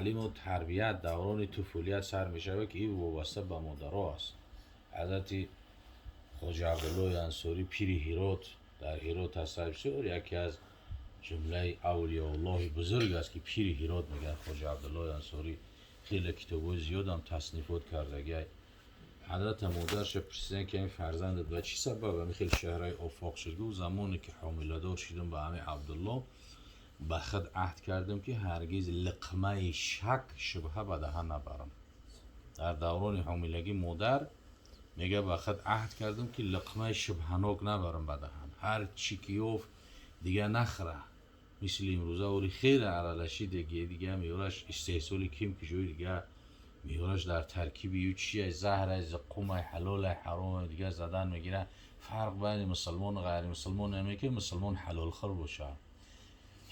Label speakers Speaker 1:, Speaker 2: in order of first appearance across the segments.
Speaker 1: Таълиму тарбият даврони туфулият сар мешавад, ки ин вобаста ба модаро аст. Ҳазрати Хоҷа Абдуллоҳи Ансорӣ, пири Ҳирот, дар Ҳирот ҳаста, бисёр яке аз ҷумлаи авлиёуллоҳи бузург аст, ки пири Ҳирот мегӯянд. Хоҷа Абдуллоҳи Ансорӣ хеле китобҳои зиёдам таснифот кардагиай. Ҳазрата модарша пурсиданд, ки ин фарзандат ба чӣ сабаб ҳамин хел шаҳраи офоқ шуд? Гуфт: замоне ки ҳомиладор шудам ба ҳамин Абдуллоҳ, ба худ аҳд кардам, ки ҳаргиз лиқмаи шак шубҳа ба даҳан набарам. Дар даврони ҳомилагӣ модар мега: ба худ аҳд кардам, ки лиқмаи шубҳанок набарам ба даҳан. Ҳар чӣ ки ёфт, дига нахӯра. Мисли имрӯза ори хеле аралаши дига меёраш, истеҳсоли ким ки ҷои дига меёраш, дар таркиби ю чия, заҳрай, заққумай, ҳалолай, ҳаромай, дига задан мегира. Фарқ байни мусулмону ғайримусулмон наме, ки мусулмон ҳалолхӯр бошад.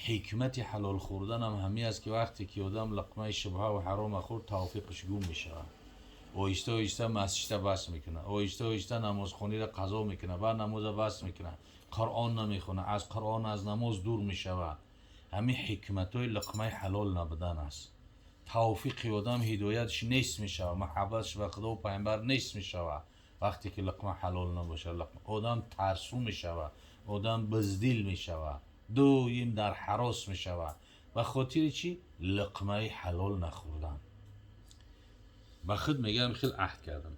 Speaker 1: Ҳикмати ҳалол хӯрданам ҳамин аст, ки вақте ки одам лиқмаи шубҳаву ҳарома хӯрд, тавфиқаш гум мешавад. Оҳиста оҳиста масҷида бас мекунад, оҳиста оҳиста намозхониро қазо мекунад, баъд намоза бас мекунад, Қуръон намехонад, аз Қуръон, аз намоз дур мешавад. Ҳамин ҳикматҳои лиқмаи ҳалол набудан аст. Тавфиқи одам, ҳидояташ нест мешавад, муҳаббаташ ба Худову Пайғамбар нест мешавад. Вақте ки лиқма ҳалол набошад, одам тарсу мешавад, одам биздил мешавад, доим дар ҳарос мешавад. Ба хотири чӣ? Лиқмаи ҳалол нахӯрдан. Ба худ мегӯям, хел аҳд кардам.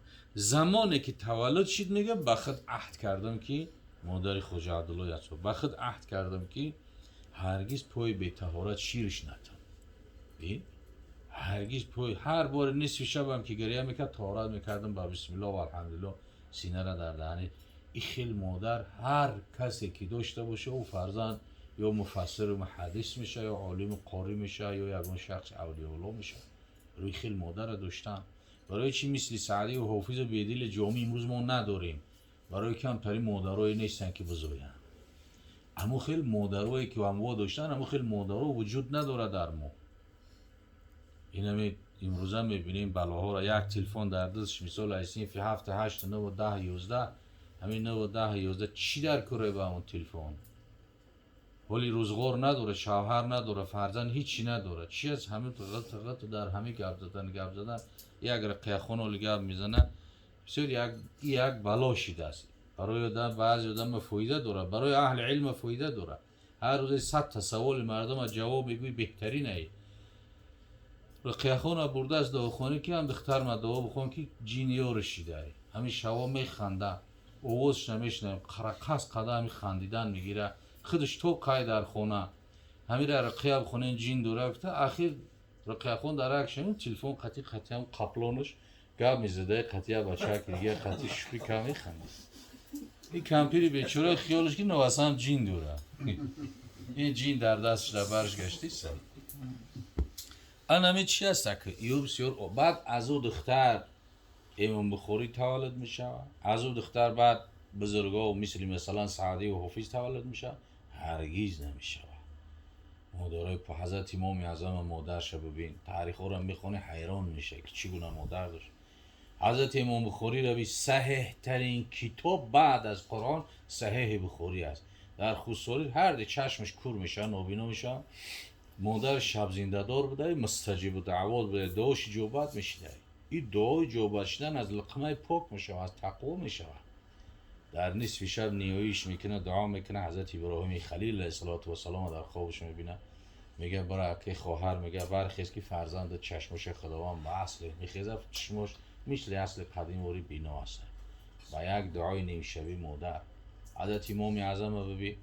Speaker 1: Замоне ки таваллуд шид, мега, ба худ аҳд кардам, ки модари Хоҷа Абдуллоҳ Ансор, ба худ аҳд кардам, ки ҳаргиз пои бетаҳорат шириш натам. Ҳаргиз пой, ҳар бори нисфи шабам ки гиря мекард, таҳорат мекардам, ба бисмиллоҳ ва алҳамдулиллоҳ синара дар даҳани. И хел модар ҳар касе ки дошта боша, ӯ фарзанд ё муфассиру муҳаддис меша, ё олиму қорӣ меша, ё ягон шахси авлиёуллоҳ меша. Барои хел модарро доштан, барои чӣ мисли Саъдию Ҳофизу Бедили Ҷомӣ имрӯз мо надорем? Барои камтари модарое нестанд, ки бизоянд. Ҳамун хел модарое ки амво доштанд, ҳамун хел модаро вуҷуд надорад дар мо. Инами имрӯза мебинем балоҳоро: як телефон дар дастш, мисол, аз синфи ҳафт, ҳашт, нӯ, 10, 11. Ҳамин нӯ, 10, 11 чӣ дар кӯре ба ҳамон телефон? Ҳоли рӯзғор надорад, шавҳар надорад, фарзанд ҳичи надорад. Чи аст ҳамин ғит ғит дар ҳамин гап задан, гап задан, як рақияхон оли гап мезанад. Бисёр як бало шидааст барои одам. Баъзе одама фоида дорад, барои аҳли илма фоида дорад. Ҳар рӯзе 100-та саволи мардума ҷавоб мегӯӣ, беҳтаринае. Рақияхона бурдааст дуохонӣ, ки ҳам духтарма дуо бихон, ки ҷин ёри шидае. Ҳамин шаво механда, овозш намешунавем, қарақас қада ҳамин хандидан мегира. Худаш то кай дар хона ҳамира рақия бихонен, ҷин дора, гуфта. Ахир рақияхон дар як шавем, телефон қатӣ қатиам қаплонаш гап мезадаи, қатия бачаки дига қатӣ шӯхӣ кам механдид. Ин кампири бечора хиёлаш ки новасам ҷин дора, ин ҷин дар дасташ дар барш гаштиса. Анами чи аст ки ё бисёр. Баъд аз ӯ духтар Имом Бухорӣ таваллуд мешавад? Аз ӯ духтар баъд бузургҳо, мисли масалан Саъдию Ҳофиз таваллуд мешавад? Ҳаргиз намешавад. Модарои Ҳазрати Имоми Аъзама модарша бибин, таърихҳоро мехонӣ, ҳайрон мешавӣ, ки чӣ гуна модар дошт. Ҳазрати Имом Бухорӣ рави, саҳеҳтарин китоб баъд аз Қуръон Саҳеҳи Бухорӣ аст. Дар худсолӣ ҳар ди чашмаш кур мешавад, нобино мешавад. Модар шабзиндадор буда, мустаҷибу даъвот буда, дуош иҷобат мешида. Ин дуои иҷобат шудан аз лиқмаи пок мешавад, аз тақво мешавад. Дар нисфи шаб ниёиш мекунад, дуо мекунад. Ҳазрати Иброҳими Халил алайҳиссалоту вассалом дар хобаш мебинад, мега: бара, ки хоҳар, мега, бархез, ки фарзанда чашмоша Худованд ба асли мехезад, чашмош мисли асли қадимвори бино аст. Ба як дуои нимшавӣ модар. Ҳазрати Имоми Аъзама биби,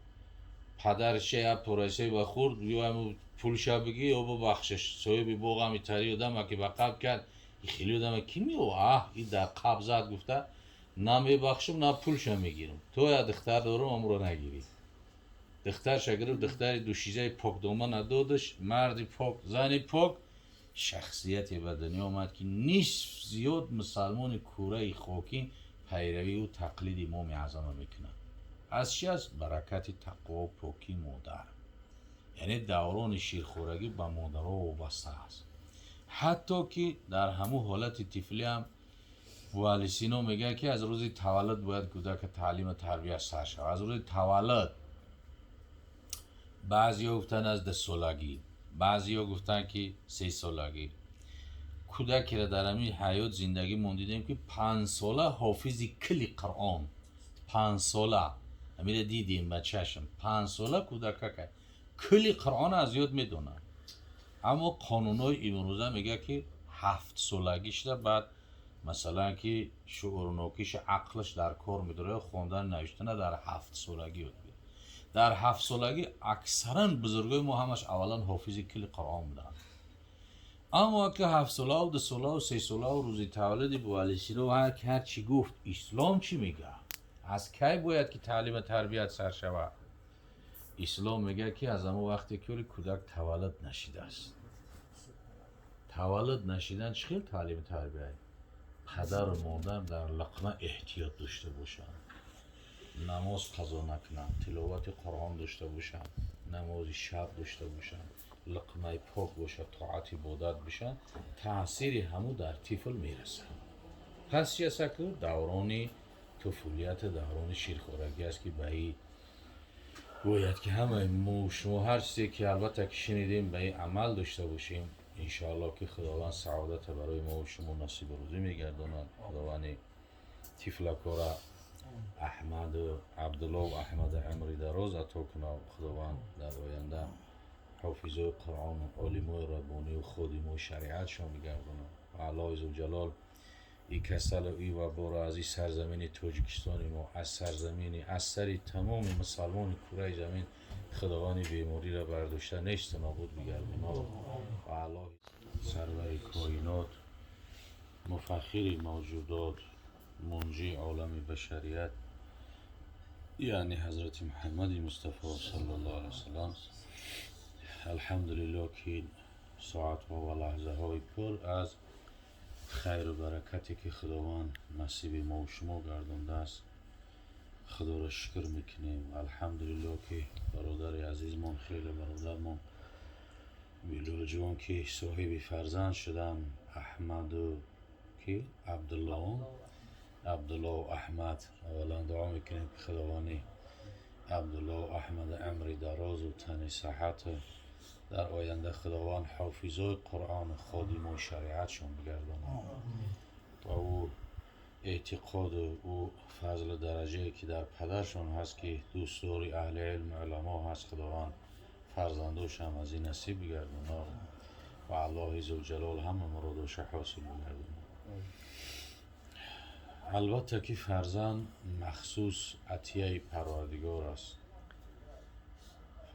Speaker 1: падарша як порасе ба хӯрд, ё пулша бигӣ, ё бубахшаш. Соҳиби боғ ҳами тари одама ки ба қаб кард, хеле одама ки мео, аҳ, и дар қаб зад, гуфта: на мебахшам, на пулша мегирам, то я духтар дорам, амро нагирӣ. Духтарша гирифт, духтари душизаи покдома надодаш. Марди пок, зани пок, шахсияте ба дунё омад, ки нисф зиёд мусалмони кураи хокӣ пайравию тақлиди Имоми Аъзама мекунад. Аз чи аст? Баракати тақво, покии модар. Яъне даврони ширхӯрагӣ ба модаро вобаста аст. Ҳатто ки дар ҳамун ҳолати тифлиам Абӯалӣ Сино мегӯяд, ки аз рӯзи таваллуд бояд кӯдака таълиму тарбия сар шавад. Аз рӯзи таваллуд. Баъзеҳо гуфтанд, аз 2-солагӣ. Баъзеҳо гуфтанд, ки 3 солагӣ. Кӯдакеро дар ҳамин ҳаёт зиндагимон дидем, ки 5 сола ҳофизи кили Қуръон. 5 сола ҳамира дидем ба чашм. 5 сола кӯдакака кили Қуръон аз ёд медонад. Аммо қонунҳои имрӯза мегӯяд, ки 7 солагӣ шуда, баъд масалан ки шуурнокишу ақлаш дар кор медорад, хондан навиштана дар 7 солагӣ ёд мегирад. Дар 7 солагӣ аксаран бузургои мо ҳамаш аввалан ҳофизи кили Қуръон буданд. Аммо ки 7 солаву 2 солаву 3 солаву рӯзи таваллуди Бувалисино ҳар чӣ гуфт, ислом чӣ мегӯяд? Аз кай бояд ки таълиму тарбият сар шавад? Ислом мегӯяд, ки аз ҳамон вақте ки оли кӯдак таваллуд нашидааст. Таваллуд нашидан чӣ хел таълиму тарбия? Падару модар дар луқма эҳтиёт дошта бошанд, намоз қазо накунанд, тиловати Қуръон дошта бошанд, намози шаб дошта бошанд, луқмаи пок бошад, тоат ибодат бишанд, таъсири ҳаму дар тифл мерасад. Пас чи аст? Ку даврони туфулията, даврони ширхорагӣ аст, ки ба и бояд ки ҳамаи мо шумо ҳар чизе ки албатта ки шунидем, ба ин амал дошта бошем. Иншоалло, ки Худованд саодата барои мо шумо насибу рӯзӣ мегардонад. Худованди тифлакора Аҳмаду Абдуллову Аҳмаду умри дароз ато кунад. Худованд дар оянда ҳофизои Қуръону олимои раббонию ходимои шариатшон бигардонад. Ва Аллоҳи зулҷалол и касалу и ваборо аз и сарзамини Тоҷикистони мо, аз сарзамини, аз сари тамоми мусалмони кураи замин Худованди бемориро бардошта, несту нобуд бигардонад. Ва Аллоҳи сарвари коинот, муфаххири мавҷудот, мунҷии олами башарият, яъне Ҳазрати Муҳаммади Мустафо саллаллоҳу алайҳи васаллам. Алҳамдулиллоҳ, ки соатҳо ва лаҳзаҳои пур аз хайру баракате, ки Худованд насиби мову шумо гардондааст, Худоро шукр мекунем. Алҳамдулиллоҳ, ки бародари азизмон, хеле бародармон Билолҷон, ки соҳиби фарзанд шуданд, Аҳмаду ки Абдулло, Абдуллоу Аҳмад. Аввалан дуо мекунем, ки Худованди Абдуллоу Аҳмад умри дарозу тани саҳату дар оянда Худованд ҳофизои Қуръону ходимои шариатшон бигардонад ва ӯ эътиқоду ӯ фазлу дараҷае, ки дар падаршон ҳаст, ки дӯстдори аҳли илму уламо ҳаст, Худованд фарзандошам аз ин насиб бигардонад ва Аллоҳи зулҷалол ҳама муродоша ҳосил бигардонад. Албатта, ки фарзанд махсус атияи Парвардигор аст.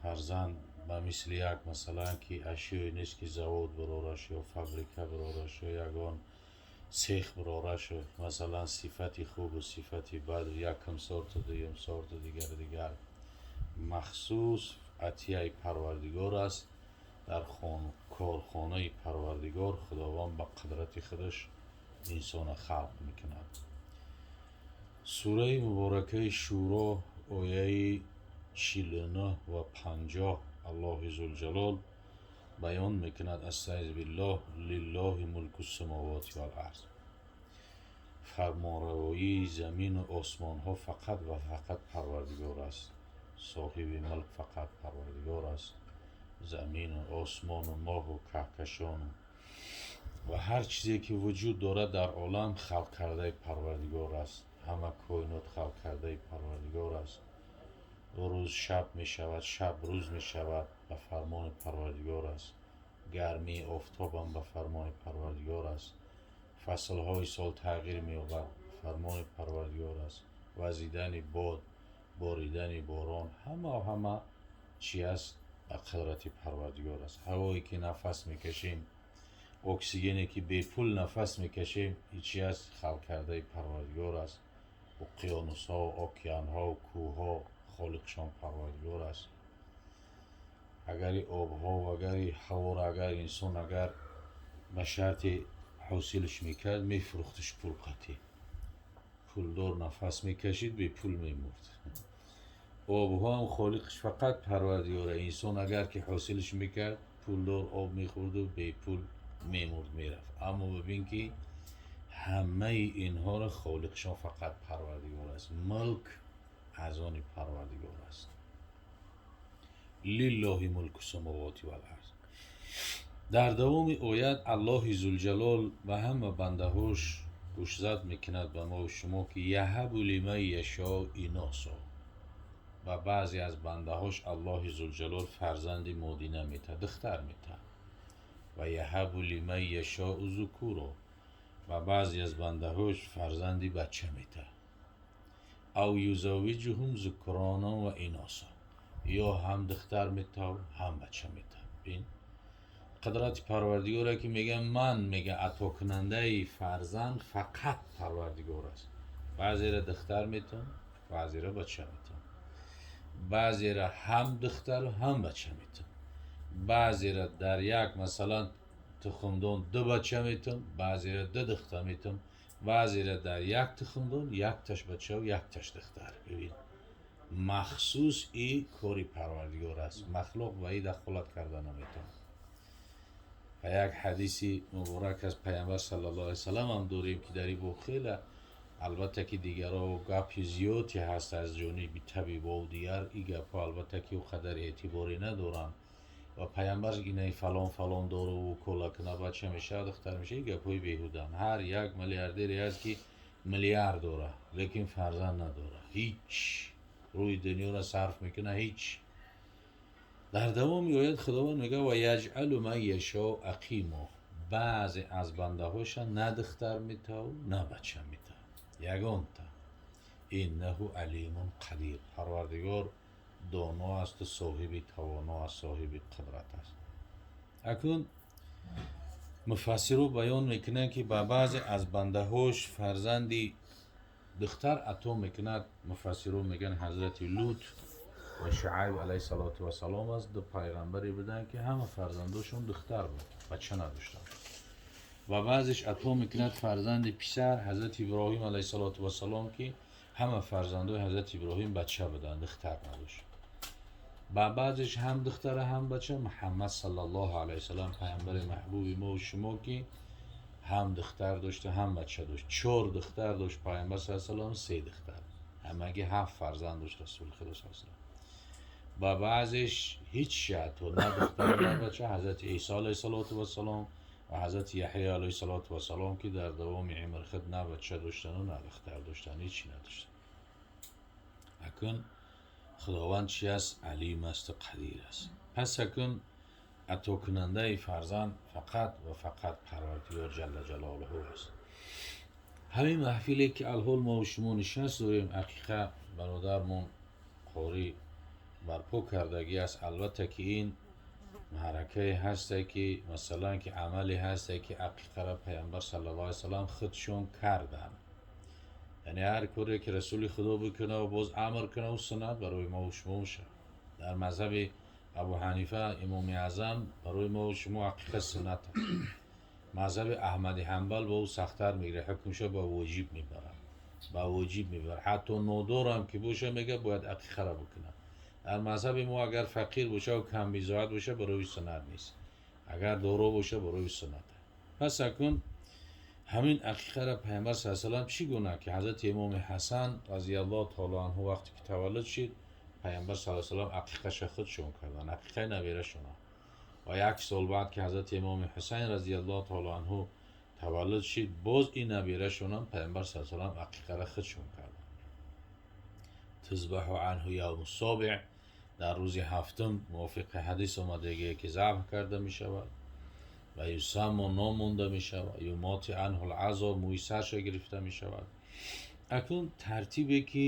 Speaker 1: Фарзанд ба мисли як, масалан, ки ашёе нест, ки завод бирораш ё фабрика бирораш ё ягон сех бирорашу, масалан, сифати хубу сифати бад, якум сорту, дуюм сорту, дигару дигар. Махсус атияи Парвардигор аст. Дар корхонаи Парвардигор Худованд ба қудрати худаш инсона халқ мекунад. Сураи муборакаи Шӯро, ояи 49 ва 50, Аллоҳи зулҷалол баён мекунад: أستعيذ بالله، لله ملك السماوات والأرض. Фармонравоии замину осмонҳо фақат ва фақат Парвардигор аст. Соҳиби мулк фақат Парвардигор аст. Замину осмону моҳу каҳкашону ва ҳар чизе, ки вуҷуд дорад дар олам, халқ кардаи Парвардигор аст. Ҳама коинот халқ кардаи Парвардигор аст. Рӯз шаб мешавад, шаб рӯз мешавад, ба фармони Парвардигор аст. Гармии офтобам ба фармони Парвардигор аст. Фаслҳои сол тағйир меёбад, фармони Парвардигор аст. Вазидани бод, боридани борон, ҳама ҳама чи аст, ба қудрати Парвардигор аст. Ҳавое, ки нафас мекашем, оксигене, ки бепул нафас мекашем, ин чи аст? Халқ кардаи Парвардигор аст. Уқёнусҳо, океанҳо, кӯҳҳо холиқшон Парвардигор аст. Агари обҳо, агари ҳаворо агар инсон агар ба шарти ҳосилш мекард, мефурӯхтиш пул қатӣ, пулдор нафас мекашид, бепул мемурд. Обҳоам холиқш фақат Парвардигора. Инсон агар ки ҳосилш мекард, пулдор об мехӯрду бепул мемурд, мерафт. Аммо бибин, ки ҳамаи инҳоро холиқшон фақат Парвардигор аст. Мулк аз они Парвардигор аст. لله ملك السماوات والأرض. Дар давоми оят Аллоҳи Зулҷалол ба ҳама бандаҳош гӯшзад мекунад ба мо шумо, ки яҳабу лиман яшоу иносо. Ба баъзе аз бандаҳош Аллоҳи Зулҷалол фарзанди модина метаҳад, духтар метаҳад. Ва яҳабу лиман яшоу зукуро. Ба баъзе аз бандаҳош фарзанди бача метаҳад. Ав юзаввиҷуҳум зукронан ва иносо. Ё ҳам духтар метаҳад, ҳам бача метаҳад. Бин қудрати Парвардигоре ки мега ман, мега атокунандаи фарзанд фақат Парвардигор аст. Баъзеро духтар метавон, баъзеро бача метавон, баъзеро ҳам духтару ҳам бача метавон, баъзеро дар як масалан тухмдон ду бача метавон, баъзеро ду духтар метавон, баъзеро дар як тухмдон якташ бачаву якташ духтар. Бибин, махсус и кори Парвардигор аст, махлуқ ба и дахолат карда наметавонад. Ва як ҳадиси муборак аз Пайғамбар саллаллоҳу алайҳи васаллам ҳам дорем, ки дар ин боб хеле албатта ки дигарро гапи зиёде ҳаст аз ҷониби табибову дигар, ин гапҳо албатта ки ӯ қадар эътиборе надоранд. Ва Пайғамбар инаи фалон фалон доруву кола куна бача мешавад, духтар мешавад, ин гапҳои беҳуданд. Ҳар як миллиардере ҳаст ки миллиард дора, лекин фарзанд надора, ҳеҷ рӯи дунёро сарф мекунад, ҳеҷ. Дар давоми оят Худованд мегӯяд: ва яҷъалу ман яшоу ақимо. Баъзе аз бандаҳоша на духтар метаву, на бача метавад, ягонта. Иннаҳу алимун қадир. Парвардигор доно асту соҳиби тавоно аст, соҳиби қудрат аст. Акнун муфассиро баён мекунанд, ки ба баъзе аз бандаҳош фарзанди духтар ато мекунад. Муфассиро мегӯянд, ҳазрати Лут ва Шуайб алайҳиссалоту вассалом аст, ду пайғамбаре буданд, ки ҳама фарзандошон духтар буд, бача надоштанд. Ва баъзеш ато мекунад фарзанди писар, ҳазрати Иброҳим алайҳиссалоту вассалом, ки ҳама фарзандои ҳазрати Иброҳим бача буданд, духтар надошт. Ба баъзеш ҳам духтара, ҳам бача, Муҳаммад саллаллоҳу алайҳи васаллам, пайғамбари маҳбуби мо шумо, ки ҳам духтар дошта, ҳам бача дошт. 4 духтар дошт пайғамбар саллаллоҳу алайҳи васаллам, 3 духтар, ҳамагӣ 7 фарзанд дошт Расули Худо саллаллоҳу алайҳи васаллам. Ба баъзеш ҳеҷ ато на духтар на бача, ҳазрати Исо алайҳиссалоту вассалом ва ҳазрати Яҳё алайҳиссалоту вассалом, ки дар давоми умри худ на бача доштану на духтар доштан, ҳеҷ надоштан. Акун Худованд чи аст? Алим асту қадир аст. Пас акун атокунандаи фарзанд фақат ва фақат Парвардигор ҷалла ҷалолуҳу аст. Ҳамин маҳфиле ки алҳол мо шумо нишаст дорем, ҳақиқа бародармон қорӣ барпо кардагӣ аст. Албатта ки ин маъракае ҳасте, ки масалан ки амале ҳасте, ки ҳақиқаро Пайғамбар саллаллоҳу алайҳи васаллам худшон карданд. Яъне ҳар коре ки Расули Худо бикунад ва боз амр кунад, ӯ суннат барои мо шумо мешавад. Дар мазҳаби Абу Ҳанифа, Имоми Аъзам, барои мо шумо ҳақиқа суннат аст. Мазҳаби Аҳмади Ҳанбал ба ӯ сахттар мегирад, ҳукмша ба воҷиб мебарад, ба воҷиб мебарад. Ҳатто нодорам ки боша, мега бояд ҳақиқаро бикунад. Дар мазҳаби мо агар фақир боша ва камбизоат боша, барои суннат нест, агар доро боша, барои суннат. Пас акун ҳамин ҳақиқаро Пайғамбар саллаллоҳу алайҳи васаллам чӣ гуна ки ҳазрати Имоми Ҳасан разияллоҳу таоло анҳу вақте ки таваллуд шид, Пайғамбар саллаллоҳу алайҳи васаллам ҳақиқаша худшон карданд, ҳақиқаи наберашона. Ва як сол баъд ки ҳазрати Имоми Ҳусайн разияллоҳу таоло анҳу таваллуд шид, боз ин наберашонам Пайғамбар саллаллоҳу алайҳи васаллам ҳақиқаро худшон карданд. Тузбаҳу анҳу явму собиъ, дар рӯзи ҳафтум мувофиқи ҳадис омадагие ки забҳ карда мешавад ва юсаммо ном монда мешавад, юмоти анҳу лазо, мӯи сарша гирифта мешавад. Акнун тартибе ки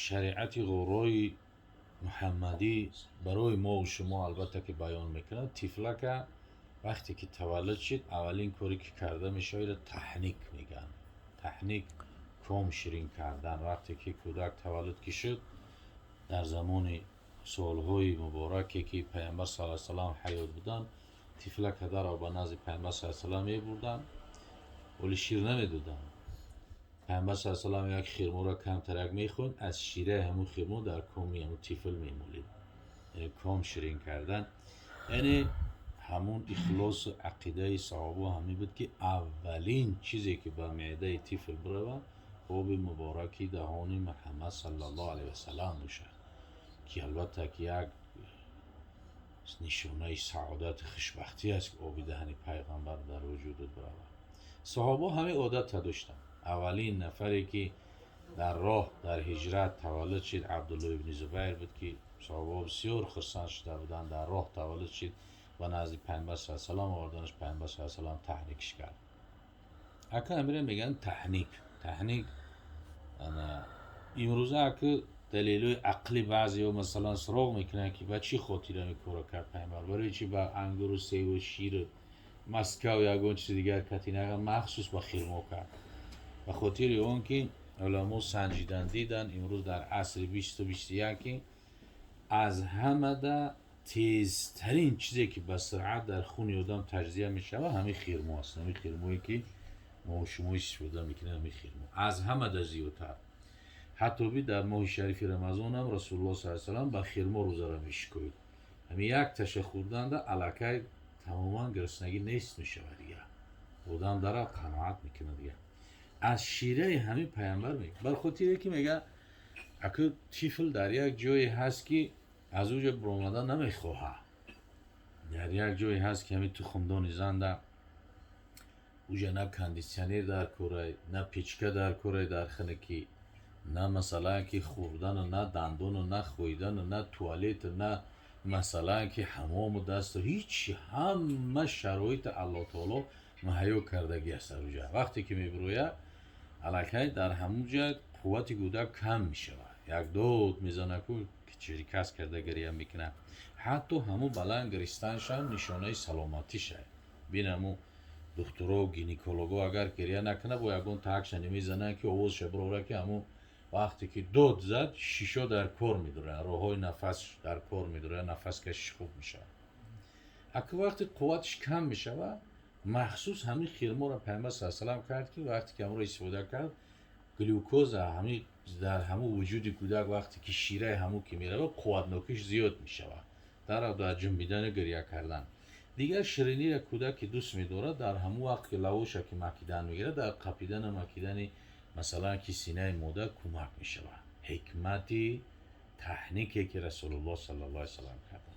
Speaker 1: шариати ғуррои муҳаммадӣ барои мо шумо албатта ки баён мекунад, тифлака вақте ки таваллуд шид, аввалин коре ки карда мешавад, таҳник мегӯянд. Таҳник ком ширин кардан. Вақте ки кӯдак таваллуд ки шуд, дар замони солҳои мубораке ки Пайғамбар саллаллоҳу алайҳи васаллам ҳаёт буданд, тифлака дарро ба назди Пайғамбар саллаллоҳу алайҳи васаллам мебурданд, вале шир намедоданд. Пайғамбар саллаллоҳу алайҳи васаллам як хирморо камтарак мехӯнд, аз шираи ҳамун хирмо дар коми ҳамун тифл мемолид, яъне ком ширин кардан. Яъне ҳамун ихлосу ақидаи саҳобо ҳамин буд, ки аввалин чизе ки ба меъдаи тифл биравад, оби мубораки даҳони Муҳаммад саллаллоҳу алайҳи васаллам бошад, ки албатта ки як Нишонаи саодату хушбахтӣ аст, ки оби даҳани пайғамбар дар вуҷудат биравад. Саҳобо ҳамин одатро доштанд. Аввалин нафаре, ки дар роҳ, дар ҳиҷрат таваллуд шид, Абдулло ибни Зубайр буд, ки саҳобаҳо бисёр хурсанд шуда буданд. Дар роҳ таваллуд шид ва назди Пайғамбар с салам оварданаш, Пайғамбар с салам таҳникш кард. Ака, амира мегӯянд таҳник. Таҳник имрӯза ака далелҳои ақли баъзеҳо, масалан, суроғ мекунанд, ки ба чӣ хотир ҳамин корро кард Пайғамбар, барои чӣ ба ангуру севу ширу маскав ягон чизи дигар кати на, махсус ба хирмо кард? Ба хотири он ки уламо санҷидан, дидан, имрӯз дар асри 20-у 21 ки аз ҳамада тезтарин чизе, ки ба суръат дар хуни одам таҷзия мешавад, ҳамин хирмо аст. Ҳамин хирмое, ки мо шумо истифода мекунем, ҳамин хирмо аз ҳамада зиёдтар. Ҳатто би дар моҳи шарифи Рамазонам Расулуллоҳ с салам ба хирмо рӯзаро мешикоид. Ҳамин як таша хӯрданда аллакай тамоман гуруснагӣ нест мешавад, дигар одам дара қаноат мекунад. Дигар аз шираи ҳамин пайғамбар бар хотире ки мега, аку тифл дар як ҷое ҳаст, ки аз ӯ ҷо баромада намехоҳад, дар як ҷое ҳаст, ки ҳамин тухмдони занда, уҷа на кондитсионер дар корай, на печка дар корай дар хунукӣ, на, масалан, ки хӯрдану, на дандону, на хӯидану, на туалету, на, масалан, ки ҳамому дасту, ҳичи. Ҳама шароити Аллоҳ таоло муҳайё кардагӣ аст дар уҷа. Вақте ки мебирояд, аллакай дар ҳамун ҷа қуввати кӯдак кам мешавад, як дод мезанаку, чирикас карда гиря мекунад. Ҳатто ҳамун баланд гиристаншам нишонаи саломатиша. Бин, ҳамун духтуро, гинеколого агар гиря накунад, бо ягон таакша намезананд, ки овозша бирора, ки ҳамун вақте ки дод зад, шишо дар кор медоранд, роҳҳои нафас дар кор медоранд, нафаскашиш хуб мешавад. Ака, вақте қувватиш кам мешавад, махсус ҳамин хирморо Пайғамбар с салам кард, ки вақте ки ҳамонро истифода кард, глюкоза ҳамин дар ҳамун вуҷуди кӯдак, вақте ки шираи ҳамун ки меравад, қувватнокиш зиёд мешавад дар ҷунбидану гиря кардан. Дигар ширинира кӯдак ки дӯст медорад, дар ҳамун вақт ки лавоша ки макидан мегирад, дар қапидану макидани, масалан, ки синаи модар кӯмак мешавад. Ҳикмати таҳнике, ки Расулуллоҳ саллаллоҳу алайҳи васаллам карданд.